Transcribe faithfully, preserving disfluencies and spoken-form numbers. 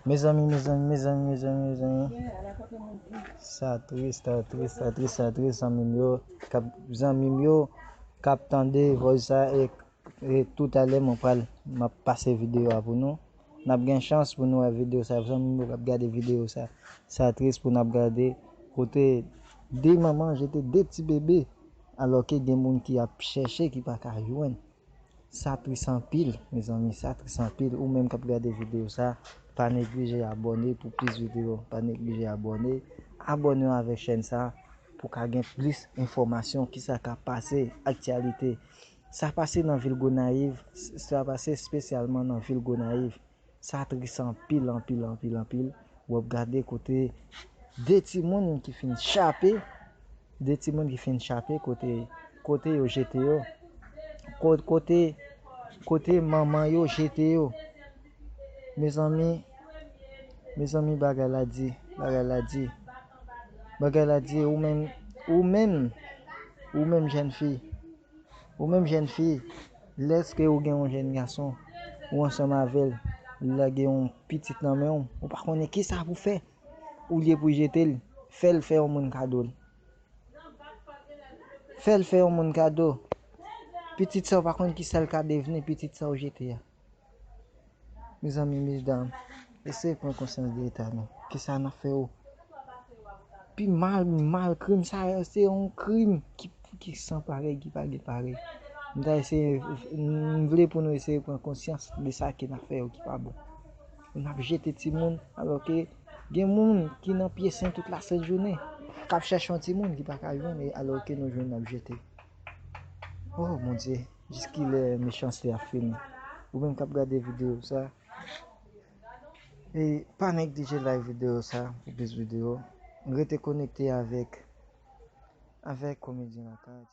Mezanmi, mezanmi, mezanmi, mezanmi, mezanmi. Sa tris, sa tris, sa tris, sa tris, zanmi m yo. K ap, zanmi m yo k ap tande voice sa e, e toutalè mwen pral, m ap pase videyo a pou nou. N ap gen chans pou nou wè videyo sa, zanmi m yo k ap gade videyo sa. Sa tris pou n ap gade kote de manman jete de ti bebe, alòke gen moun ki ap chèche ki pa ka jwenn. Sa tris anpil, mezanmi, sa tris anpil. Ou menm k ap gade videyo sa, pa neglije abòne pou plis videyo. Pa neglije abòne. Abòne w avèk chèn sa pou ka gen plis enfòmasyon ki sa k ap pase, aktyalite. Sa pase nan vil Gonayiv, sa pase espesyalman nan vil Gonayiv. Sa tris anpil, anpil, anpil, anpil. W ap gade kote de timoun ki fin chape, de timoun ki fin chape kote, kote yo jete yo, ko-, kote, kote manman yo jete yo. Mezanmi, mezanmi, bagay la di, bagay la di, bagay la di, ou menm, ou menm, ou menm jèn fi, ou menm jèn fi, lèske ou gen yon jèn gason, ou ansanm avè l, li lage yon pitit nan men w, ou pa konnen ki sa pou fè, olye pou jete l, fè l fè yon moun kado l. Fè l fè yon moun kado. Pitit sa w pa konn ki sa l ka devni, pitit sa w jete a. Mezanmi, medam, eseye pran konsyans de eta nou. Kisa n ap fè yo? Pi mal, mal krim sa yo, se yon krim ki, ki san parèy, ki pa gen parèy. M ta eseye, m vle pou nou eseye pran konsyans de sa ke n ap fè yo ki pa bon. N ap jete timoun, alòke gen moun ki nan pye sen tout lasent jounen, k ap chèche yon timoun ki pa ka jwenn, e alòke nou jwenn n ap jete. Oh, Bondye, jiskilè mechanste ap fini? Ou menm k ap gade videyo sa, e pa neglije like videyo sa pou plis videyo. Rete konekte avèk, avèk Komedyen Lakay.